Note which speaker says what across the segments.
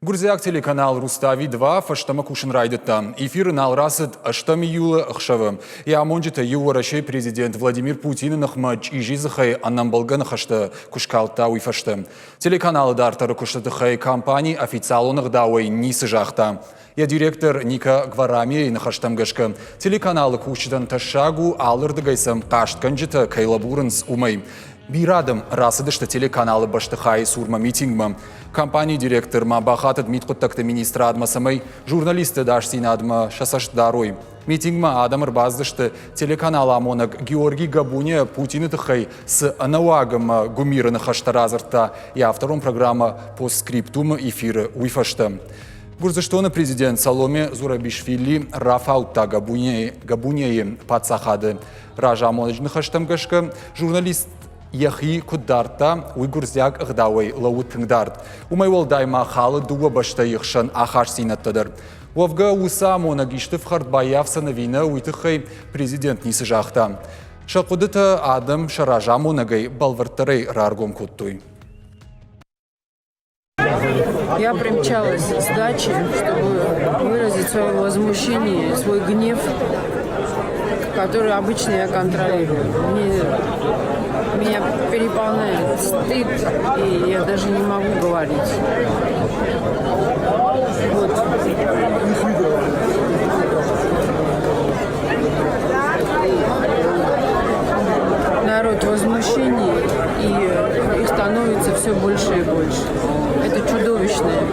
Speaker 1: Гуырдзиаг телеканал Рустави-2 фӕстӕмӕ кусын райдыдта. Эфиры нал рацыд ӕстӕм июлы ӕхсӕвы. Йӕ амонджытӕ иу Уӕрӕсейы президент Владимир Путины ныхмӕ чъизи дзыхӕй ӕнӕмбӕлгӕ ныхӕстӕ куы скалдта, уый фӕстӕ. Телеканалы дарддӕры куысты тыххӕй компани официалон ӕгъдауӕй ницы загъта. Йӕ директор Ника Гварамияйы ныхӕстӕм гӕсгӕ, телеканалы кусджытӕн тӕссаг у, алырдыгӕй сӕм хъастгӕнджытӕ кӕй лӕбурынц, уымӕй. Бирӕ адӕм рацыдысты телеканалы бӕстыхайы цурмӕ митингмӕ. Компанийы директор ма бахатыд мидхъуыддӕгты министрадмӕ, цӕмӕй журналистты ӕдасдзинадмӕ сӕ цӕст дарой. Митингмӕ адӕм ӕрбацыдысты телеканал амонӕг Георгий Габуния Путины тыххӕй цы ӕнӕуаг ӕмӕ гуымиры ныхӕстӕ радзырдта йӕ авторон программӕ «Постскриптум»-ы эфиры, уый фӕстӕ. Гуырдзыстоны президент Саломе Зурабишвили рафаудта Габунейы паддзахады разамонӕджы ныхӕстӕм гӕсгӕ, журналист йӕхи куыд дардта, уый гуырдзиаг ӕгъдауӕй лӕууы тынг дард. Уымӕй уӕлдай ма халы дыууӕ бӕстӕйы хсӕн ахастдзинӕдтӕ дӕр. Уӕвгӕ, уыцы амонӕг исты фхӕрд баййафдзӕн ӕви нӕ, уый тыххӕй президент ницы загъта. Сӕ хъуыдытӕ адӕм сӕ разамонӕгӕй бӕлвырддӕрӕй раргом кодтой.
Speaker 2: Я примчалась с дачи, чтобы выразить свое возмущение, свой гнев, который обычно я контролирую. Мне, меня переполняет стыд, и я даже не могу говорить. Вот. Народ в возмущении, и их становится все больше и больше. Это чудовищное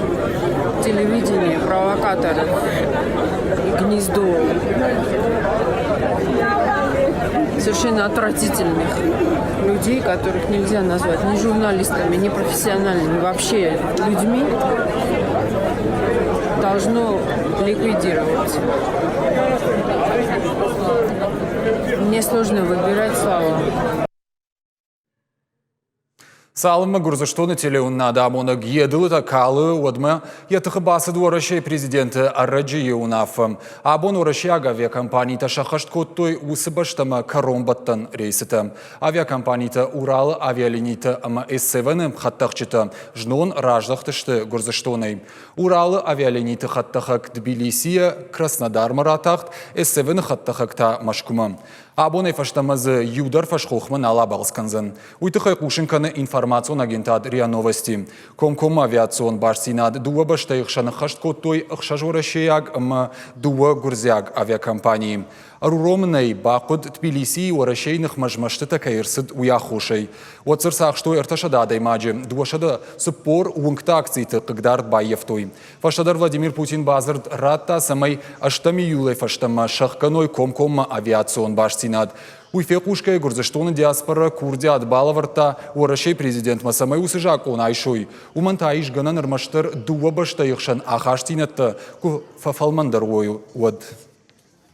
Speaker 2: телевидение провокаторов и гнездо совершенно отвратительных людей, которых нельзя назвать ни журналистами, ни профессиональными, вообще людьми, должно ликвидироваться. Мне сложно выбирать слова.
Speaker 1: Цалынмӕ Гуырдзыстоны телеуынынады амонӕг йе дылытӕ калы, уӕдмӕ йӕ тыхы бацыд Уӕрӕсейы президенты ӕрӕджыйы уынаффӕ. Абон уӕрӕсейаг авиакомпанитӕ сӕххӕст кодтой уыцы бӕстӕмӕ кӕронбӕттӕн рейсытӕ. Авиакомпанитӕ Уралы авиалинитӕ ӕмӕ С-7-ы хӕдтӕхджытӕ знон раздӕхтысты Гуырдзыстонӕй. Уралы авиалиниты хӕдтӕхӕг Тбилисийӕ Краснодармӕ ратахт, С-7-ы хӕдтӕхӕг та Мӕскуымӕ. Абонӕй фӕстӕмӕ дзы иу дӕр фӕсхохмӕ нал абалц кӕндзӕн. Уый тыххӕй хъусын кӕны информацион агентад РИА Новости. Комкоммӕ авиацион бастдзинад дыууӕ бӕстӕйы хсӕн ӕххӕст кодтой ӕхсӕз уӕрӕсейаг ӕмӕ дыууӕ гуырдзиаг авиакомпанийы. Ӕруромынӕй бахъуыд Тбилисийы Уӕрӕсейы ныхмӕ змӕстытӕ кӕй ӕрцыд, уый аххосӕй. Уӕд дзы ӕрцахстой 300 адӕймаджы, 240 уынгты акциты хъыгдард баййӕфтой. Фӕстӕдӕр Владимир Путин бадзырд радта, цӕмӕй ӕстӕм июлӕй фӕстӕмӕ сӕхгӕной комкоммӕ авиацион бастдзинад. Уый фехъусгӕйӕ Гуырдзыстоны диаспорӕ курдиат балӕвӕрдта Уӕрӕсейы президентмӕ, цӕмӕй уыцы закъон айсой. Уымӕн та ис гӕнӕн ӕрмӕстдӕр дыууӕ бӕстӕйы хсӕн ахастдзинӕдтӕ куы фӕфӕлмӕндӕр уой, уӕд.